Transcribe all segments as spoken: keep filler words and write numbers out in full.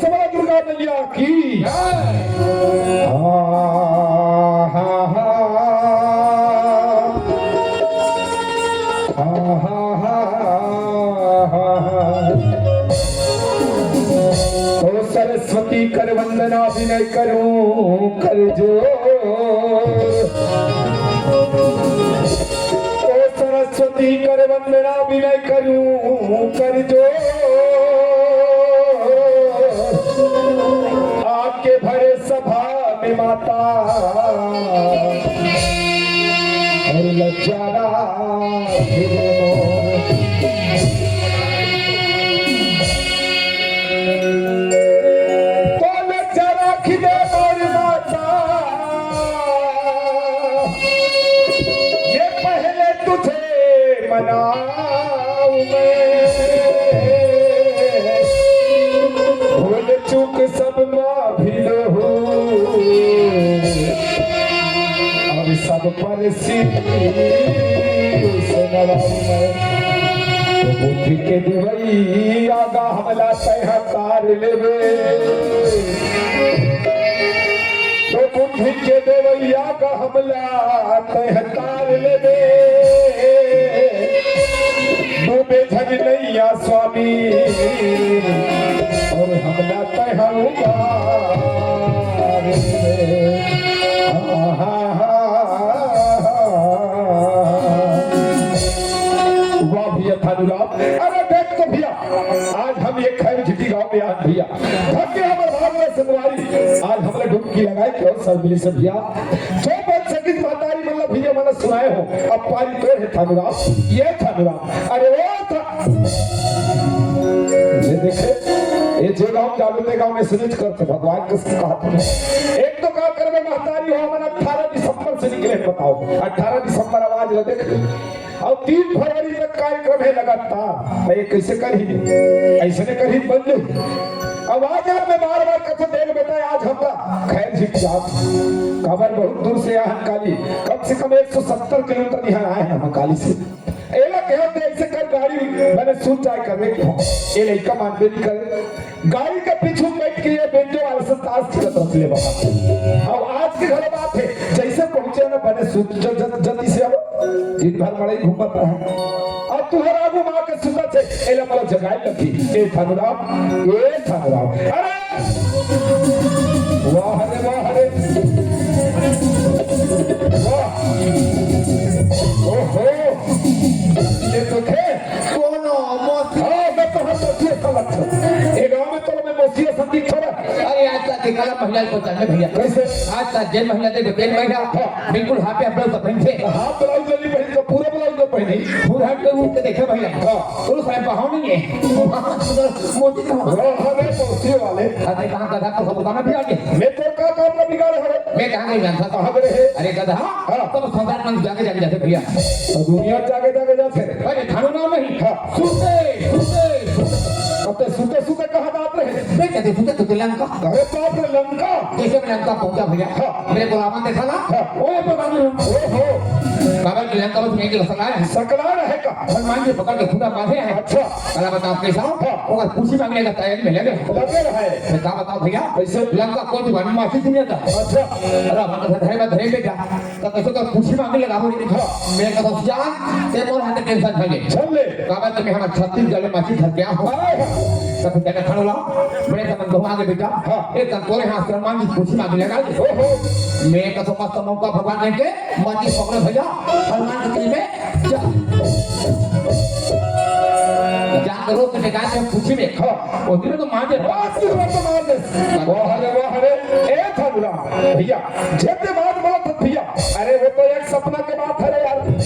बोलो दुर्गा मैया की। जय। हा, हा, हा। हा, हा, हा, हा, हा। ओ सरस्वती कर वंदना विनय करूं कर जोर। ओ सरस्वती कर वंदना विनय करूं कर जोर। आके भरे सभा में माता और लज्जा राखी दे मोर। तो लज्जा राखी दे मोर माता, ये पहले तुझे मनाऊं मैं। भूल चूक सब माफी लहू, अब सब पर शीश नवाऊं मैं। तो बुद्धि के देवैया का हमला तैं तार लेबे। तो बुद्धि के देवैया का हमला तैं तार लेबे। डूबे झन नैया स्वामी, और हमला तैं उतार लेबे। वाह भैया थानूराम, अरे देख तो भैया, आज हम ये खैर झिटी गांव में आज भैया, धन्य हमर भाग में संगवारी, आज हमला डुबकी लगाए के अवसर मिले से भैया। जो बन सकिस महतारी मन ला भैया मन ला सुनाए हो, अब पारी तोर हे थानूराम, ये थानूराम, अरे ओ था-, ये देखे, ये जे गांव जालू ते गांव में सुनिच करते भगवान किसको कहा था। एक तो का करबे महतारी हो, हमन अठारह दिसंबर से निकले बताओ, अठारह दिसंबर आवाज ला देख ले। और तीन फरवरी तक कार्यक्रम है लगातार। मैं ये कैसे करही? ऐसे नहीं करही, बन जाही। अब आज ना मैं बार-बार कथन देख बेटा, आज हमला खैर झिक जात। काबर बहुत दूर से आए हन काली, कम से कम एक सौ सत्तर किलोमीटर यहाँ आए हैं हम काली से। एला कहत हे ऐसे कर गाड़ी मैंने सूत जाए करने की हो। ये लइका मानबे नहीं करे। गाड़ी के पीछू बैठ के ये बेंजो वाले से ताश खेलत रहत ले बाबा। अब आज के घर बात है, जैसे पहुंचे ना बने सूत ज-, ज-, जल्दी से अब दिन भर मड़ई घूमत रहे। अब तुहर आगू माँ के सुतत हे, एला मोला जगाए लगही। ए थानूराम, ए थानूराम। अरे! वाह रे, वाह रे। वाह। ओहो। ये तो थे। कोनो मोती। हाँ, मैं तो हर मोती ऐसा लगता हूँ। ये गाँव में तो मैं मोती ऐसा दिखता ना। अरे आज तक के कला महिला को चलने भैया। कैसे? आज तक जय महिला दे, जय महिला। हाँ। बिल्कुल हाथ पे ब्लाउज तो पहनते। हाफ ब्लाउज नहीं पहनी, तो पूरा ब्लाउज तो पहनी। पूरा हाथ पे उठ के देखे भैया। हाँ। तो साहब बहाव नहीं है। मोती का। वाह रे मोती वाले। अरे कहाँ गधा को सब गाना भी आ गया। मैं तो का काम ना बिगाड़े हवे। मैं कहाँ गई जानता था? कहाँ गए है? अरे गधा। हाँ। तब संसार में जाके जाके जाते भैया। तो दुनिया जाके जाके जाते। अरे थानूराम नहीं। हाँ। सुते, सुते, सुते। अब तो सुते, सुते कहाँ जात रहे? मैं कहते सुते, सुते लंका। अरे बाप रे, लंका। जैसे मैं लंका पहुंचा भैया, हाँ। मेरे गुलामा देखा ना? हाँ। ओए भगवान। ओहो। बाबा की लंका बस मैं एक लसला है। सकला रहे का? हनुमान जी पकड़ के खुदा बांधे हैं। अच्छा। अरे बताओ कैसा? हाँ। ओकर पूछी मांगने का तैयारी में लगे। लगे रहे। मैं का बताओ भैया? कैसे? लंका को दीवानी मासी दुनिया का। अच्छा। अरे हमारे घर में धरे बेटा। त कइसे तोर पूछी मांगे लगा हो रही। हाँ। मैं कहा, "जान, ते मोर हाथे टेंशन झन ले।" झन ले। काबर ते मैं हमर छत्तीसगढ़ में माची धर के आहो। हाँ। त फिर तेने खानो ला, बड़े समझ दो आगे बेटा। हाँ। ए, तन तोरे हाथ से हनुमान जी पूछी मांगे लगा दे। ओहो। मैं कहा, "मस्त मौका भगवान ने के, माची पकड़े भैया, हनुमान जी के में जा।" जा करो तो बेकार से पूछी में। हाँ। वो दिन तो मांगे। वाह, तू तो मांगे। वाह रे, वाह रे। ए थानूराम, भैया, जे ते बात बोलत हस भैया, अरे वो तो एक सपना के बात हरे यार।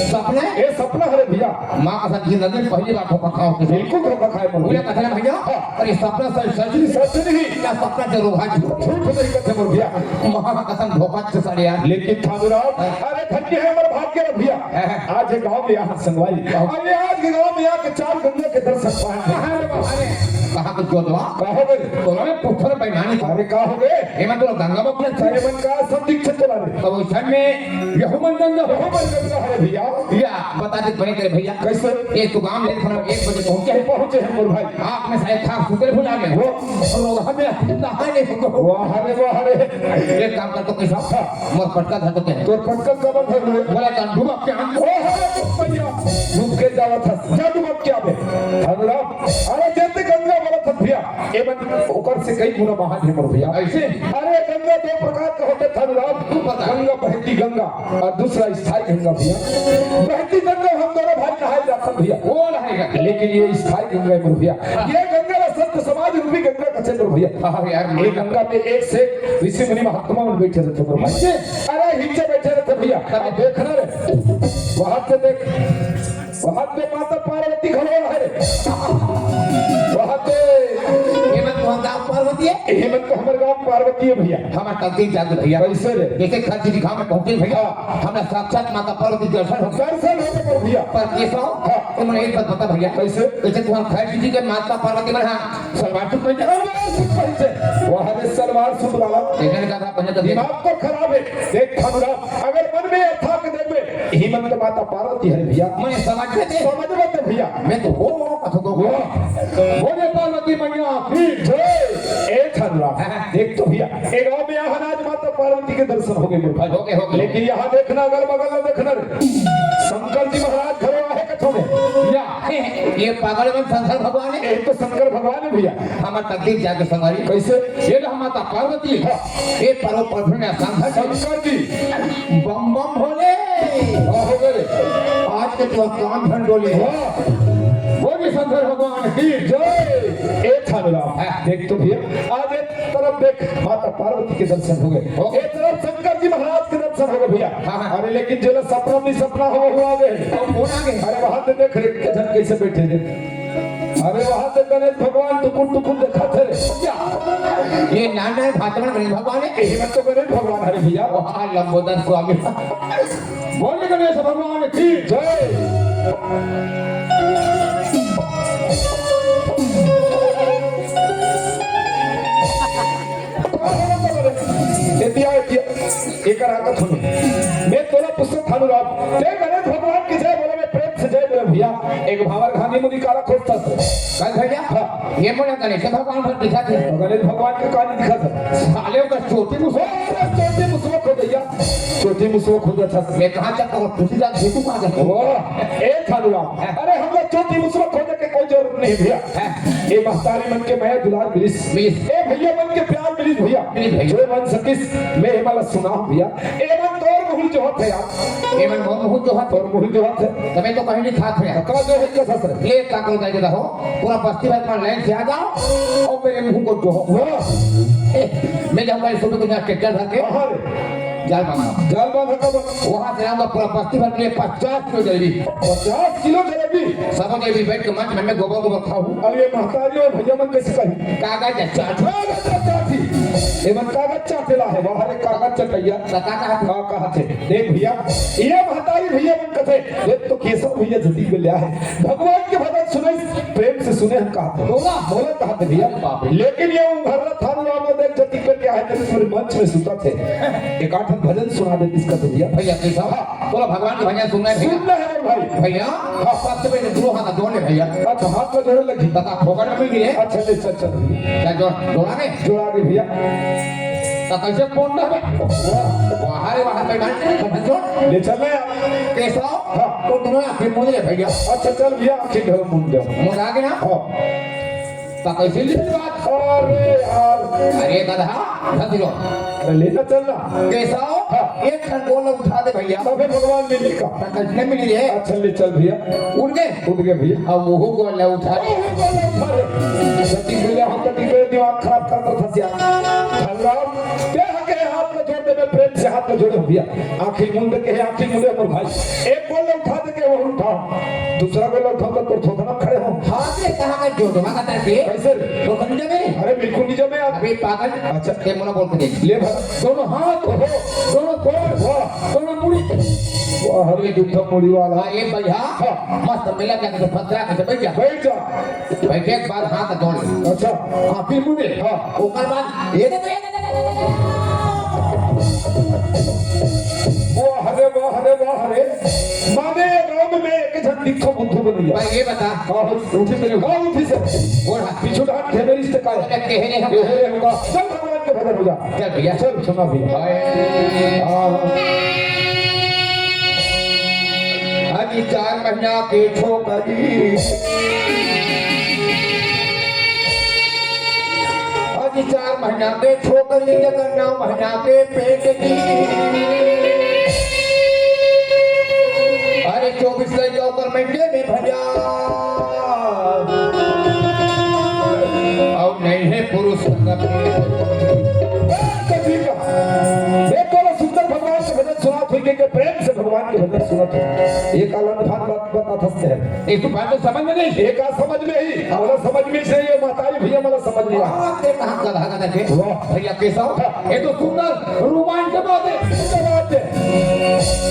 सपना? ये सपना हरे भैया। माँ कसम जिंदगी में पहली बार धोखा खाओ। बिल्कुल धोखा खाए मन। बोले कथन भैया, हाँ। अरे सपना सच, सच नहीं। सच नहीं। ना सपना जरूर है झूठ। झूठ नहीं कहते मोर भैया। माँ कसम धोखा से सारे यार। लेकिन थानूराम, हाँ। अरे धन्य है हमारा भाग्य रे भैया। हाँ। आज ये गाँव में यहाँ संगवारी। हाँ। अरे आज के गाँव में यहाँ के चार गंगा के दर्शन पाए। अरे बाप रे। कहाँ को जोतवा? का हो गे? तोला मैं पूछो रे बेईमानी। अरे का हो गे? एमन तोला गंगा बकले। अरे मन का सब दीक्षा चला रे। तब ओइसन में यहू मन गंगा हो। यहू मन गंगा हरे भैया। या बता दे बने करे भैया। कैसे? ये तो गांव ले खाना एक बजे पहुंचे है। पहुंचे हैं मोर भाई। आँख में शायद खाक सुतल भुला गए। वो रोगा में नहाने को। वाह रे, वाह रे। एक काम कर तो कैसा? हाँ। मोर पटका धर तो क्या? तोर पटका कब धर ले? बोला जान डूबा क्या? ओ हरे भैया, डूब के जावा था। जा डूबा क्या बे? अनुराग, अरे जैसे गंगा बोला था भैया, एमन ओकर से कई गुना महान है मोर भैया। ऐसे? अरे गंगा दो प्रकार का होता था अनुराग। तू बता। गंगा, बहती गंगा और दूसरा स्थायी गंगा भैया। बहती गंगा हम दोनों भाई नहाए जाता भैया। वो नहाएगा। लेकिन ये स्थायी गंगा है मोर भैया। हाँ। ये गंगा ला संत समाज रूपी गंगा कथे मोर भैया। हाँ यार, ये गंगा में एक से ऋषि मुनि महात्मा मन बैठे रहते मोर भाई। हिंचे? अरे हिंचे बैठे रहते भैया। हाँ। अब देख ना रे, वहां से देख, वहां पे माता पार्वती घलो है रे। वहां पे एमन तो गांव पार्वती है। एमन तो हमर गांव पार्वती है भैया। हमार तकदीर जाग भैया। कैसे रे? जैसे खर्च दिखा में पहुंचे भैया, हमरा साक्षात माता पार्वती दर्शन हो। दर्शन हो गए भैया। पर कैसा हो? हाँ। तो मैं एक बात बता भैया। कैसे? जैसे तुम्हारा खर्च जी के माता पार्वती मन, हाँ, सलवार सूट पहनते। सलवार सूट पहनते। वहां रे सलवार सूट वाला। देखने का था पहले तो दिमाग तो खराब है। देख अनुराग, अगर मन में अथक देखबे, हिम्मत माता पार्वती हरे भैया। मैं समझ लेते। समझ लेते भैया। मैं तो वो कथो को। वाह। बोले पार्वती मैया की जय। ए अनुराग, हाँ, हाँ। देख तो भैया, ए गांव में यहाँ आज माता पार्वती के दर्शन हो गए मोर भाई। हो गए, हो गए। लेकिन यहाँ देखना, अगल बगल में देखना रे। शंकर जी महाराज घरो आहे कथो में। या, ये पागल मन शंकर भगवान है। ये तो शंकर भगवान है भैया। हमार तकदीर जाके संवारी। कैसे? ये तो माता पार्वती है। हाँ। ये परो प्रभु ने शंकर जी। शंकर जी। बम बम भोले। वाह हो गए। आज के तो काम धन डोले। वाह। बोलिए शंकर भगवान की जय। ए थानूराम, हाँ। देख तो भैया, आज एक तरफ देख माता पार्वती के दर्शन हो गए, हो। एक तरफ शंकर जी महाराज के दर्शन हो गए भैया। हाँ, हाँ। अरे लेकिन जेला सपना भी सपना हो हुआ गए। तो कौन आ गए? अरे वहां पे देख रे, के जन कैसे बैठे थे। अरे वहां से गणेश भगवान टुकुर टुकुर देखा थे रे। क्या? ये नान नान भाषण गणेश भगवान है। यही मत तो गणेश भगवान हरे भैया। वहां लंबोदर स्वामी। बोले गणेश भगवान की जय। एतिया, एतिया, एकर आगत होने। मैं तोला पूछत थानूराम, ते गणेश भगवान के जय बोले, मैं प्रेम से जय बोले भैया। एक भावर घानी मुनि काला खोजता से। कल भैया, हाँ। ये मोला गणेश भगवान पर दिखा थे। गणेश भगवान के कानी दिखा था। साले का चोटी मुसवा। चोटी मुसवा खोज भैया। चोटी मुसवा खोज था। मैं कहाँ जाता हूँ? तुझे जा, तू कहाँ जाता है? वाह, ए थानूराम। हाँ। अरे हम लोग चोटी मुसवा खोज के कोई जरूरत नहीं भैया। हाँ। ये महतारी मन के मया दुलार मिलिस। मिलिस। ए भैया मन के प्यार मिलिस भैया। मिलिस भैया। जो मन सकिस, मैं ये वाला सुना भैया। ए मन तोर मुहुल जो होत है यार। ए मन मोर मुहुल जो होत। तोर मुहुल जो होत है। तबे तो कहीं नहीं खात है। का जो है क्या ससुर? ले का को दे देता हो। पूरा बस्ती भर का लाइन से आ जाओ और मेरे मुंह को जो हो। वाह। ए, मैं जाऊंगा इस फोटो को यहाँ ट्रैक्टर धर के। कहाँ रे? जाल बांधा। जाल बांधा कब? वहां से आऊंगा पूरा बस्ती भर के लिए पचास किलो जलेबी। पचास किलो जलेबी? सब जलेबी बैठ के मंच में मैं गोबर गोबर खाऊं। अब ये महतारी और भैया मन कैसे कही? कागज चाट। कागज चाटी। ये मन कागज चाटेला है, बाहर एक कागज चटैया। तो का कहा थे? का कहा थे? देख भैया, ये महतारी भैया मन कथे, ये तो केशव भैया जल्दी में लिया है। भगवान के भजन सुने, प्रेम से सुने हम कहा थे। बोला, बोला कहा थे भैया। बाप रे। लेकिन ये उंघरला थानूराम देख जति पे क्या है, तेरे पूरे मंच में सुता थे। एक आठ भजन सुना दे इसका तो भैया। भैया, कैसा? हाँ। बोला, भगवान के भजन सुनना है भैया। सुनना है मेरे भाई। भैया, हाँ। सबसे पहले दोनों हाथ जोड़ ले भैया। अच्छा, हाथ में जोड़े लगी। बता, फोकट में मिल गए। अच्छा, ले चल, चल। क्या जोड़, जोड़ा नहीं? जोड़ा दे भैया। तो कैसे फोन ना है? वाह। बाहर है, बाहर में बैठ के भजन जोड़। ले चल रहे हैं। कैसा? हाँ। तो दोनों आंखें मूंद ले भैया। अच्छा, चल भैया, आंखें घर मूंद जाओ। मूंद आ गए ना? हाँ। तो कैसे ले बात? अरे यार। अरे गधा, धस लो। अरे लेना चलना। कैसा हो? हाँ। एक खन गोला उठा दे भैया। तबे भगवान मिली का। तो कैसे मिली रे? अच्छा ले चल भैया। उठ गए? उठ गए भैया। अब वो गोला उठा दे। वो गोला उठा दे। गलती भैया, हम तो दिमाग खराब कर कर फंसिया। हलराम, क्या हक है हाथ में जोड़ दे, मैं प्रेम से हाथ में जोड़े हो भैया। आंखें मूंद के है, आंखें मूंदे मोर भाई। एक गोला उठा दे के वो उठाओ। दूसरा गोला उठाओ तो थोथना खड़े हो। हाथ में कहाँ का जोड़वा का तरफ है? कैसे रे? तो समझे नहीं? अरे बिल्कुल नहीं जमे आप। अबे पागल। अच्छा। ये मोला बोल के देख। ले भाई। दोनों हाथ हो, दोनों गोड़, वाह। दोनों मुड़ी। अरे दुख मुड़ी वाला। हाँ, ये भैया। हाँ। मस्त मिला के तो फतरा के बैठ जा। बैठ जा। बैठे के बाद हाथ जोड़ ले। अच्छा। हाँ, फिर मुड़े। हाँ। ओकर बाद ये दे, दे, दे, दे, दे, दे। वाह रे, वाह रे, वाह रे। माने ये गांव में एक झन दिखो बुद्धू बन गया। भाई, ये बता। हाँ, उठी मेरी, हाँ, उठी से। बोल हाँ। पीछू डांट के मेरी से का। अरे, कहे नहीं हम। ये रे होगा। चल भगवान के भजन हो जा। चल भैया। चल सुना भैया। हाय। हाँ। अजी चार महीना के छोकरी, अजी चार महीना के छोकरी, जकर नौ महीना के पेट की। अरे चौबीस लइका ओकर महीने में भैया। अउ नहीं है पुरुष संग। ए, कथी का? ए, तोला सुंदर भगवान के भजन सुनात होई के, के प्रेम से भगवान के भजन सुनत होई। एक आनंद भान बात बताथस ते। एक तो बात तो समझ में नहीं। एक आ समझ में ही, मोला समझ में से ये महतारी भैया मोला समझ लिया। बात ते कहाँ का धागा देखे? वाह। भैया केशव, ये तो सुंदर रोमांच के बात है। क्या बात है?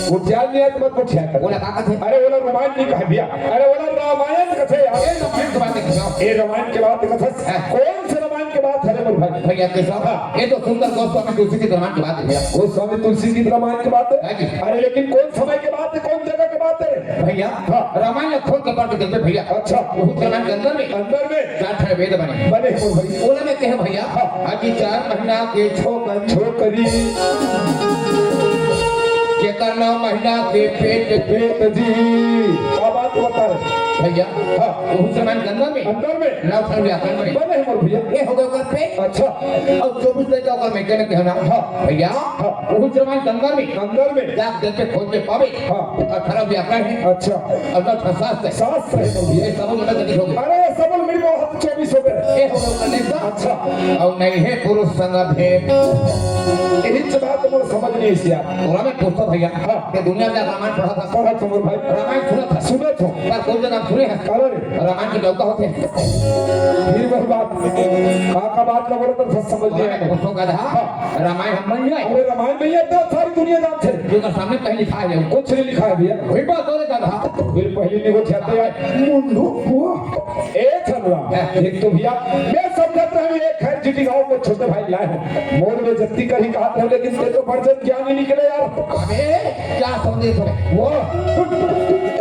वो ध्यान नहीं आया तो मत पूछा कर। बोला का कथे? अरे बोला रोमांच नहीं कहा भैया। अरे बोला रामायण कथे यार। ये रामायण की बात है केशव। ये रामायण की बात कथे। हाँ। कौन से रामायण की बात है रे मोर भाई? भैया केशव, हाँ। ये तो सुंदर गोस्वामी तुलसी के रामायण की बात है भैया। गोस्वामी तुलसी के रामायण की बात है? हाँ जी। अरे लेकिन कौन समय की बात है, कौन जगह की बात है? भैया, हाँ। रामायण खोल के पढ़ के देखबे भैया। अच्छा। बहुत रामायण के अंदर में अंदर में चार ठन वेद बने। बने हो भाई। ओला में कहे भैया, हाँ। अजी चार महीना के छोकरी। छोकरी। जेकर नौ महीना के पेट। पेट जी। का बात बता रहे? भैया, हाँ। बहुत रामायण के अंदर में अंदर में नौ ठन व्याकरण बने। बने हो भैया। ये हो गया ओकर पेट। अच्छा। अउ चौबीस लइका ओकर महीने में कहना। हाँ। भैया, हाँ। बहुत रामायण के अंदर में अंदर में जाके देख के खोज के पावे। हाँ। अठारह व्याकरण है। अच्छा। अउ नौ ठन शास्त्र है। शास्त्र है तो ये सब लोग जल्दी हो गए। अरे, सब लोग मिल गए, हम चौबीस हो गए। ये हो गए उनका नेता। अच्छा। अउ नहीं है पुरुष संग भेद। यही बात तो मोला समझ नहीं आइस यार। तोला मैं पूछता भैया, हाँ। कि दुनिया में रामायण पढ़ा था? पढ़ा था मोर भाई। रामायण सुना था? सुना था। पर कोई जगह सुने हैं? काला रे। रामायण के लौका होते हैं। फिर वही बात। का, का बात ना बोले तो सब समझ में आए। पूछो गधा। हाँ। रामायण हम बन जाए। अरे रामायण में ये तो सारी दुनिया जानते हैं। जो तो सामने कहीं लिखा है, कुछ नहीं लिखा है भैया। वही बात हो रे गधा। फिर पहली नहीं वो जाते हैं। मुंडू हुआ। ए छलवा, हाँ। एक तो भैया, मैं समझत रहा हूँ, एक खैर जीटी गांव को छोटे भाई लाए हो। मोर बेइज्जती कर ही कहा था, लेकिन ते तो बड़ जन ज्ञानी निकले यार। अबे, क्या समझे तुम? वो,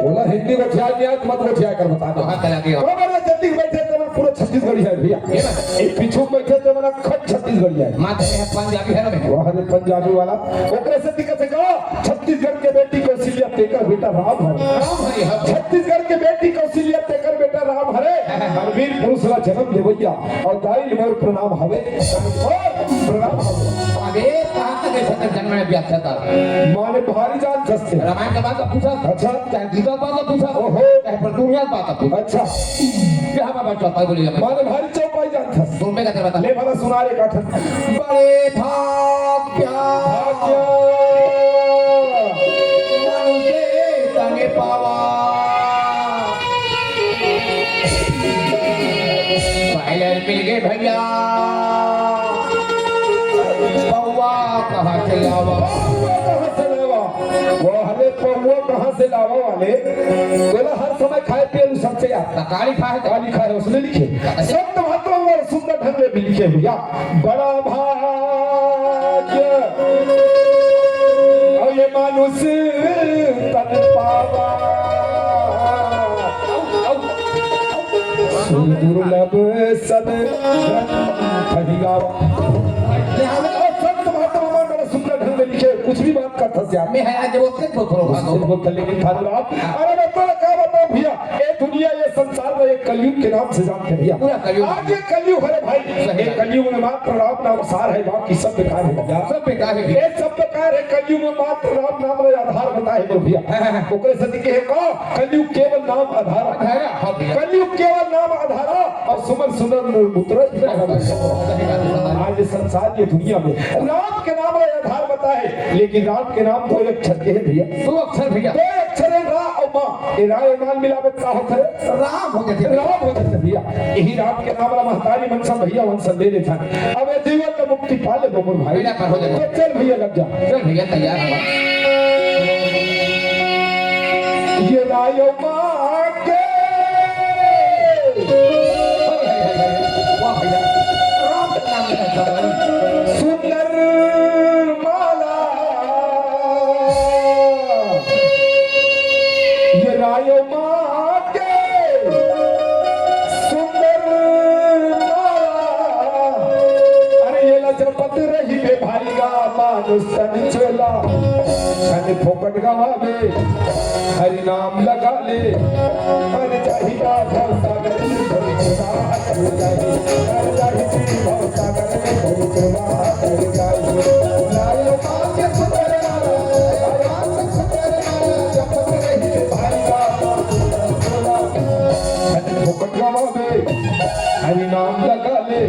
बोला हिंदी को ध्यान दिया, मत वो ध्यान कर बता दो। कहाँ चला गया? तो मेरे जल्दी बैठे थे, मैं पूरा छत्तीसगढ़ी है भैया। ये ना? एक पीछू बैठे थे, मेरा खट छत्तीसगढ़ी है। माता है पंजाबी है ना मैं? वहाँ रे पंजाबी वाला, ओकरे से दिक्कत है का? छत्तीसगढ़ के बेटी कौशल्या तेकर बेटा राम हरे। राम हरे, हाँ। छत्तीसगढ़ के बेटी कौशल्या तेकर बेटा राम हरे। हाँ, हाँ। अउ वीर पुरुष ला जन्म देवैया अउ दाई ल मोर प्रणाम हवे। और प्रणाम हवे। अबे, कहाँ तक ऐसा कर जन्म में व्याख्या था? माने भारी जान खस्ते। रामायण के बात का पूछा। अच्छा। चाहे गीता के बात का पूछा। ओहो। चाहे पर दुनिया के बात का पूछा। अच्छा। क्या बाबा चौपाई बोले जाते? माने भारी चौपाई जान खस्ते। सुन में का बता। ले भला सुना रे का खस्ते। बड़े भाग्य भाग्य। मनुष्य तन पावा। पहले मिल गए भैया। पौवा कहाँ से लावा? पौवा कहाँ से लावा? वो हले पौवा कहाँ से लावा वाले? बोला हर समय खाए पिए नु सबसे यार। तो काली खाए तो काली खाए, उसने लिखे। संत महात्मा और सुंदर ढंग में भी लिखे भैया। बड़ा भाग्य अउ ये मानुष तन पावा। सुदुर्लभ सद ग्रंथ ही गावा। और संत महात्मा मन बड़ा सुंदर ढंग में लिखे, कुछ भी बात करता से आप। मैं है आज वो से बोल रहा हूँ। बोलता लेकिन खाली आप। अरे मैं तो क्या बताऊँ भैया, ये दुनिया, ये संसार में एक कलयुग के नाम से जानते भैया। पूरा कलयुग। आज ये कलयुग है भाई। सही ये बात। कलयुग में मात्र राम नाम सार है, बाकी सब बेकार है भैया। सब बेकार है। ये सब बेकार है, कलयुग में मात्र राम नाम रे आधार बता है भैया। हाँ, हाँ, हाँ। ओकरे सती के है का? कलयुग केवल नाम आधार। आधार, हाँ भैया। कलयुग केवल नाम आधार अउ सुमन सुंदर मूल पुत्र। सही बात है। आज ये संसार की दुनिया में राम के नाम रे आधार बता है, लेकिन राम के नाम दो अक्षर के है भैया। दो अक्षर भैया। दो अक्षर है रा अउ मा। ये रा अउ मा मिलावे का होता है? राम हो जाते। राम हो जाते भैया। यही राम के नाम ला महतारी मन सब भैया मन सब ले लेता है। अब ये जीवन में मुक्ति पा ले गोकुल भाई। बेड़ा पार हो जाए। तो चल भैया लग जा। चल भैया तैयार हो। आयो माँ के। वाह भैया, राम के नाम में रहता है। सुंदर माला, ये रायो माँ के सुंदर माला। अरे ये लजपत रही बे भाई गा मानुष तन चोला। छन फोकट गवावे, हरि नाम लगा ले। मर जाही गा भवसागर में भवसागर जाही। मर जाही गा भवसागर में भवसागर जाही। लायो माँ के सुंदर माला, लायो माँ के सुंदर माला, जपत रही भाई गा। छन फोकट गवावे, हरि नाम लगा ले।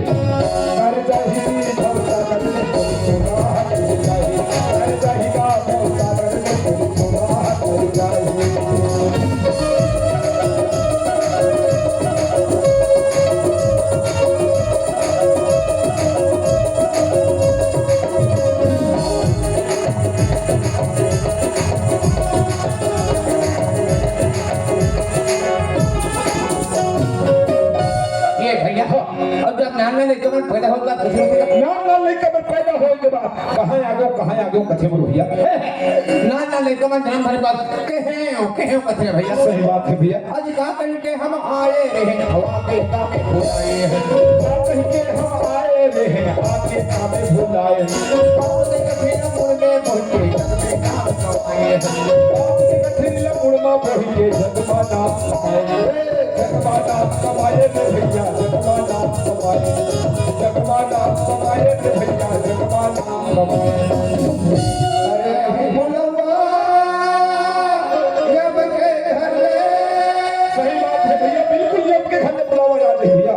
मर जाही भवसागर में भवसागर जाही। मर जाही गा भवसागर में भवसागर जाही। ये भैया, अब जब नान नान लइका मन पैदा होगा, तो फिर नान नान लइका मन पैदा होए के बाद कहाँ आगो, कहाँ आगो कथे मोर भैया। नान नान लइका मन जन्म भरे बाद कहे हो, कहे हो कथे भैया। सही बात है भैया। आज का कहिके हम आए रहे, हवा के तापे बुलाए हैं। का कहिके हम आए रहे, आके तापे बुलाए हैं। बाप के कठिन मुड़ में पहुंचे, जग में नाम कमाए हैं। बाप के कठिन मुड़ में पहुंचे, जग में नाम कमाए हैं। जगमाना कमाए रे भैया, जगमाना कमाए, जगमाना कमाए रे भैया, जगमाना कमाए। अरे भुलवा, जब के घर ले। सही बात है भैया, बिल्कुल जब के घर ले बुलावा याद है भैया।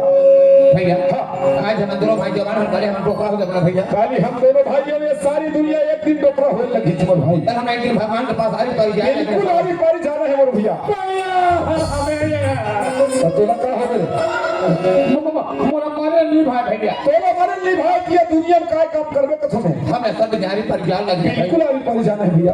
भैया, हाँ। आज हम दोनों भाई जवान हम करे, हम डोकरा हो गया भैया। खाली हम दोनों भाइयों में सारी दुनिया एक दिन डोकरा होने लगी, मोर भाई। तब हम एक दिन भगवान के पास आरी पारी जाए। बिल्कुल आरी पारी जाना है मोर भैया। भैया, हमें तो तोला का हो गए? मोला मारे नहीं भाई भैया। तोला मारे नहीं भाई, ये दुनिया में काय काम करबे कथो में? हमें सब जारी पर जान लगे। बिल्कुल आरी पारी जाना है भैया।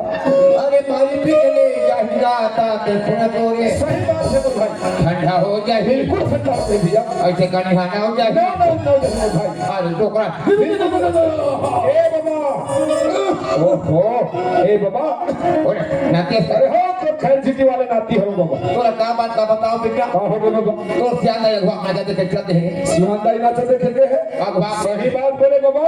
अरे मारी पी ले जाहिरा ता के सुन तो रे। सही बात है मोर भाई। ठंडा हो जाए। बिल्कुल ठंडा हो जाए भैया। ऐसे का निहाना हो जाए। ना, ना, ना, ना, भाई। अरे डोकरा। ए बाबा। ओहो, ए बाबा। अरे, नाती है। अरे हो, तो खैर सिटी वाले नाती हो बाबा। तोला का बात का बताओ बेटा? का हो गए बाबा? तो सियान दाई अगवा आजा देखे चलते हैं। सियान दाई नाचा देखे के है? अगवा। सही बात बोले बाबा।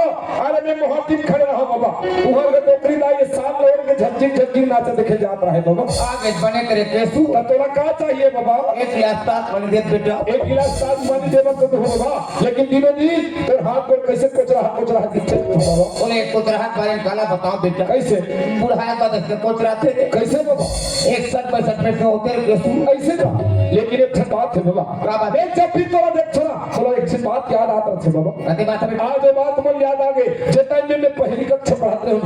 अरे मैं मोहाती में खड़े रहा बाबा। उहाँ के डोकरी दाई ये साल ओढ़ के झज्जी झज्जी नाचा देखे जात रहे बाबा। आगे बने करे केसू। तो तोला का चाहिए बाबा? एक गिलास ताक पानी दे बेटा। एक गिलास ताक पानी दे बस तो हो बाबा। लेकिन दिनों दिन तोर हाथ गोड़ कैसे कोचरा, कोचरा दिखे बाबा। बोले, कोचरा हाथ बारे में काला बताओ बेटा। कैसे? बुढ़ाया का दस के कोचरा थे। कैसे बाबा? एक सठ पैंसठ पैसे होते हैं केसू। ऐसे का? लेकिन एक ठे बात है बाबा। का बात? एक जब भी तोरा देख छोरा, बोला एक से बात याद आता है बाबा। कते बात है बेटा? आज ये बात मन याद आ गई। जे टाइम में मैं पहली कक्षा पढ़ाते हूँ।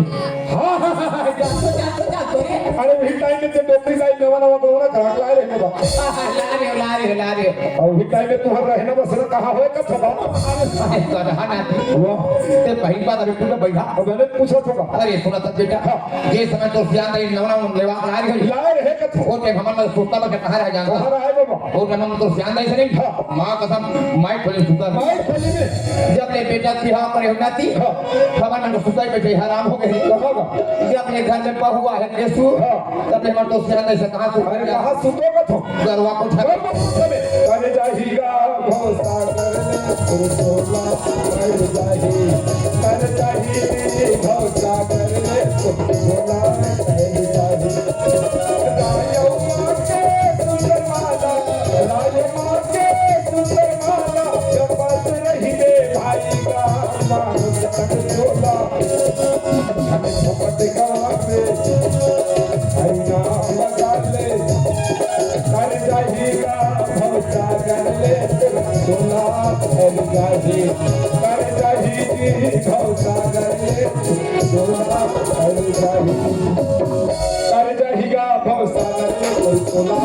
हाँ, हाँ, हाँ, हाँ, जा तो, जा तो, जा तो रे। अरे वही टाइम में ते डोकरी दाई नवा नवा गौरा कहाँ लाए रहे बाबा। हाँ, हाँ, ला रहे हो, ला रहे हो, ला रहे हो। और वही टाइम में तुम्हारा रहना बसना कहाँ होए का था बाबा? अरे, अरे, तो रहा ना थी। वाह। ते पहली बात अभी पूछो भैया। अब मैंने पूछा था बाबा। अरे, सुना था बेटा। हाँ। ये समय तो सियान दाई नवा नवा लेवा ला रहे हो। ला रहे का था। वो टाइम हमारा सुता बके कहाँ रह जाता? कहाँ रहा है बाबा? वो टाइम हम तो सियान दाई से नहीं। हाँ। माँ कसम, माई खोली सुता। माई खोली में। जब ले बेटा बिहाव करे हो नाती। हाँ। हमारे मन तो सुताई में जय हराम हो गए। कहाँ बा? जब ले घर में पहुआ है केसू। हाँ। तब ले मन तो सियान दाई से कहाँ सुता? अरे कहाँ सुतो का था? गरवा कोठा। गरवा कोठा में। कर जाही गा भौसा कर ले, तोला कर जाही। कर जाही भौसा कर ले, तोला कर जाही। रायो माँ के सुंदर माला, रायो माँ के सुंदर माला, जपत रही रे भाई गा, मानुष तन चोला। हमें फोकट गवा में, हरि नाम लगा ले। कर जाही गा भौसा कर ले, तोला कर जाही। कर जाही जी भौसा कर ले, तोला कर जाही। कर जाही गा भौसा कर ले, तोला